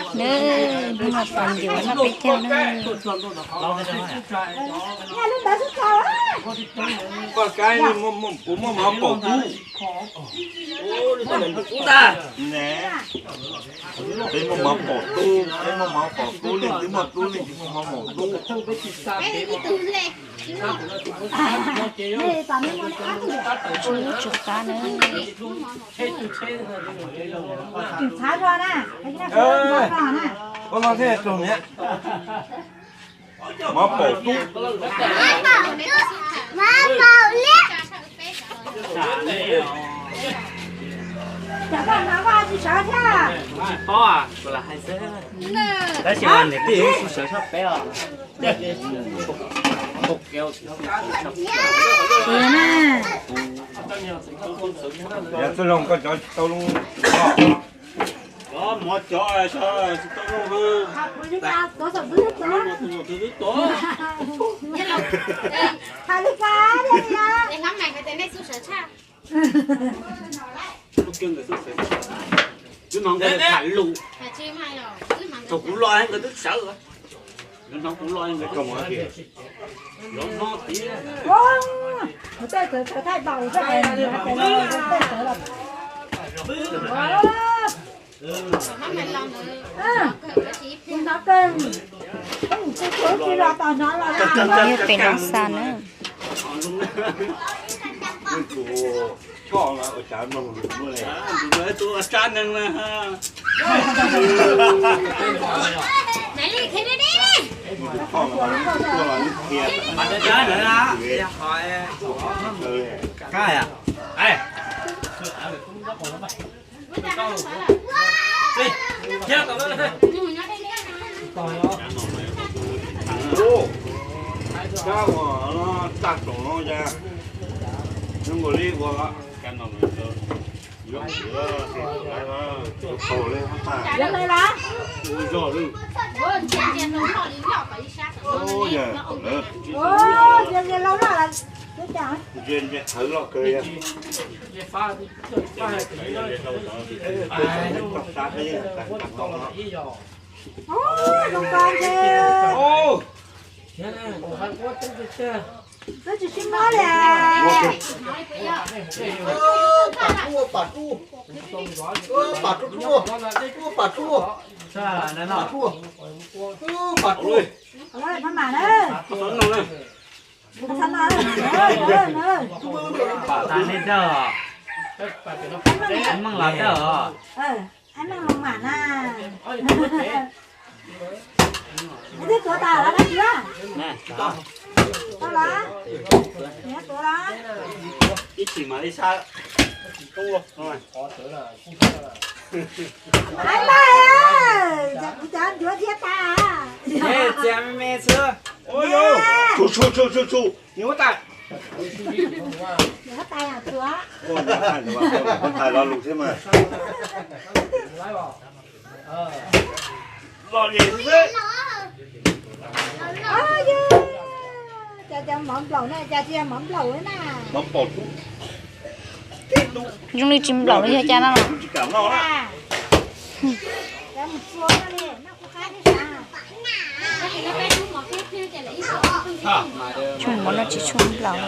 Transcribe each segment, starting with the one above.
Nws, hnub no tos ncuav noj peb caug na. Poj kab, kuv muaj mov pom kub. Peb muaj mov pom kub, peb muaj mov pom kub, leej twg muaj kub leej twg muaj mov pom kub. Tsw tsw qab na. Ua no thiaj tug niam. Mov pom kub. Tsis paub, kuv lam hais xwb. Tab sis mas niam tij wb sawv tshaj peb os. Yog txwj laug koj cov tsis tau lub, cov mov cov tsis tau lub. Twb hnov nkawd tham lus, thaum kuv los nkawd twb sawv, hnov kuv los nkawd twb sawv. Yog pem no xa na. Ua, kab uas no tag toom no cas zoo nkaus li ua Twb tsis sib muab li. Pam rub, pam rub, pam rub, pam rub, pam rub, pam rub. Pam tas nej dawb, Meej los dawb os. Meej los mam na. Twb tuav tas los dab tsi? Tau los? Tuav los? Ib chim mam li sab. Hais mas, kuv cov ncuav thiab tas. Txias me me xwb. Tsu tsu tsu tsu tsu, nws huab tais. Nws huab tais tuav. Hais lo lus thiab mas. Los nim xwb. Cas cov mov nplaum na, cas tsis yog mov nplaum na. Mov nplaum. Zoo li tsis nplaum li yog cas no. Tshuaj mov no tsis tshua nplaum.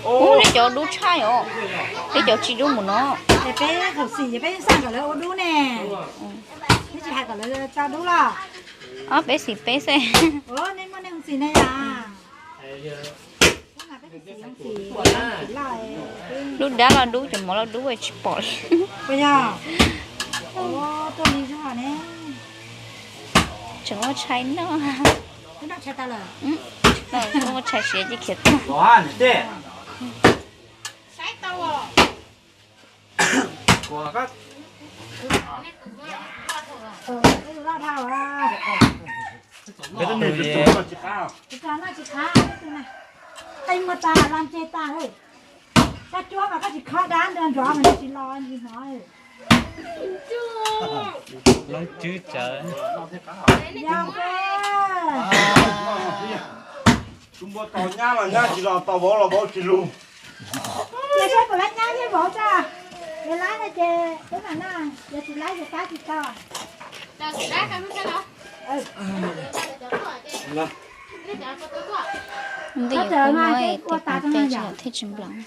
Ub, nej cov dub tshaj os. Peb cov tsis dub mus no. Peb hauv xim ces peb xaj kom lawv ua dub ne. Peb tsis hais kom lawv tso dub los. Ob peb xim peb xwb. Nej muaj nej hauv xim ne yom. Dub dab los dub, cov mov los dub tsis pom li. Puas yog? Tuaj li zoo ne. Tseem ua tshais noj. Twb noj tshais tas lawm. Ua tshais siav ces khiav tag. Qe muag tas, los ntseg tas. Koj cuab mas koj tsis khob dab nrog nrov mas nws tsis los ntsis hnov. Loob tswb tsawv. Yog koj. Tus npua tos nyab los nyab tsis los, tos vauv los vauv tsis los. Ces saib puas lab nyab thiab vauv tso. Yog lab no Ces tus no yog tsis laib ces pab tsis tau. Ntej yuav kua muab tes peb tsis yom thiaj tsis nplees.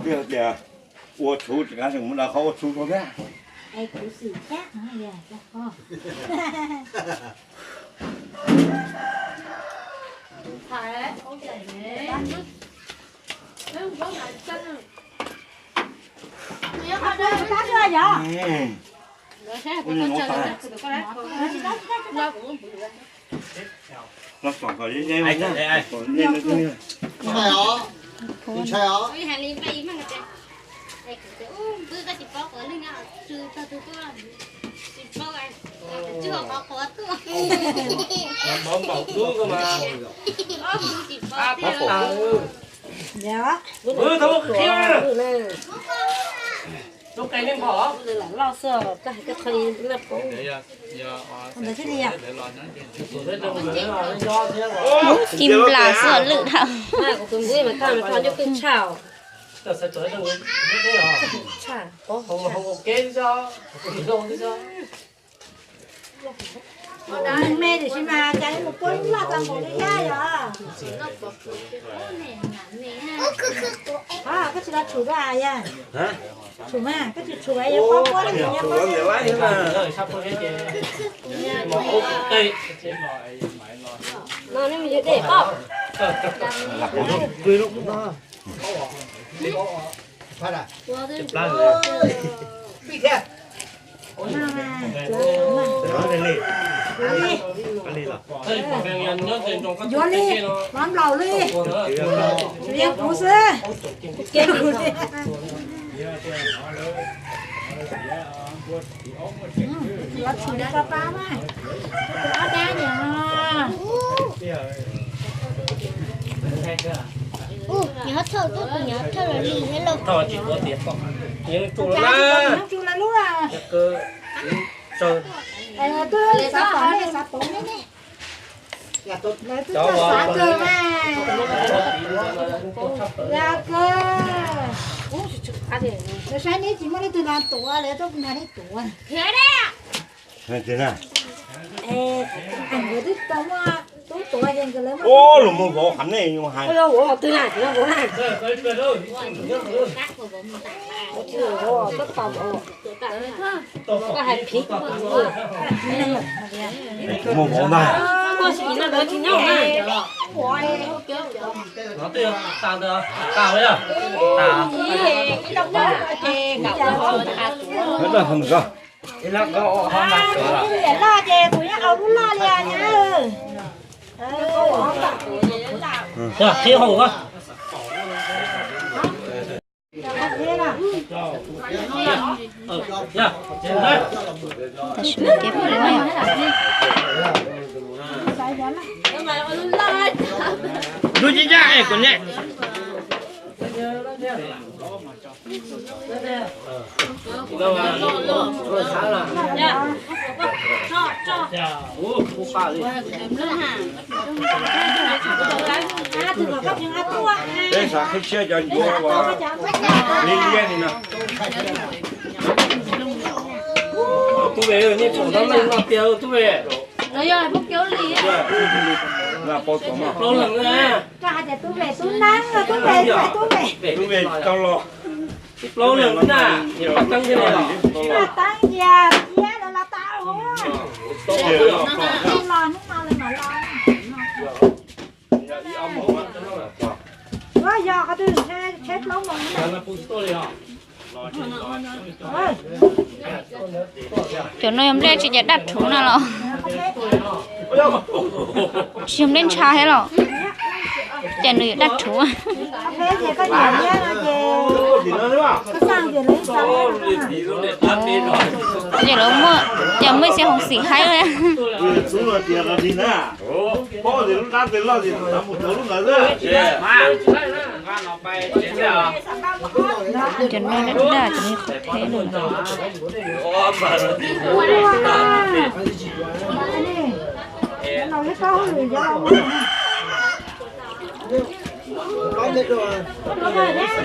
Twb tias ua tshub tsis kav mus nrog qhov ua tshub rau thiab. Ci nplas xwb lwm dhau. Me tiam sis mas cas yuav mus puab lub loj tau npaum li yaj yom. Koj tsis los tshum rau yaj. Tshum mas koj tsis tshum yuav puab puab li yaj. Yuav li, mov nplaum li, tsuas yog kuv xwb. Kuv cia kuv li. Yuav tshum li pab pab mas, ob dab niam. Nyob thawj tub, nyob thawj los li thiab lauj. Nyob tsu lawv lub. Twb xav pom nej, xav pom nej ne. Lawv twb xav kawg mas. Yog kawg. Lawv saib neb tsis muaj leej twg los tuav, lawv tuaj nrog neb tuav. Nkawd twb tau muaj tub tuav ces nkawd lawv muaj. Ua los mus vauv qhov nej yuav hais. Mus vauv ntag. Loj ces kuv yeej au lub loj li nyab. Qhib hauv. Tam sim no ces peb lub ncaj es kuv nyem. Peb xav qhib siab cov ncuav uas liab liab li no. Tub Ve, nej pom tau leej no tiag Tub Ve. Plaub leeg na. Koj hais tias Tub Ve, Tub Neeb, Tub Ve, Tub Ve. Tub Ve tau los. Plaub leeg na, niam Paj Teeb thiab los. Paj Teeb cia, cia lawv los tau. Los hnub no lawv mam los. Yuav yog qhov twg, tshaib plaub moos na. Cov no yog nplej tsis ces daj rhuv no los? Tsis yog nplej ntsha thiab los? Ces nws yuav daj rhuv. Ces lawv muaj, ces muaj ib txhia hoov xim haib li. Cov no daj daj, cov no qhov phem no.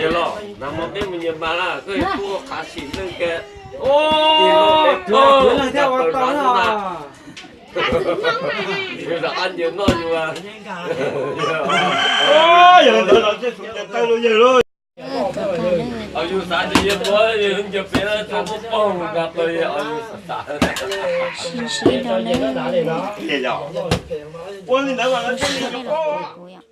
Yog los, nag hmo peb mus nyias mas lawm, koj yog tub qhav sim neej ke. Ua, tawm zam na. Yus zam qab nyias noj yus. Yog ntawd los tej tus nyias tawg los yawg lauj. Yus xav tias yawg tuag yawg ncaws pem txog muab poob nqa plaws, yog yus xav. Ua li ntawd mas lawv thiaj li yuav paub.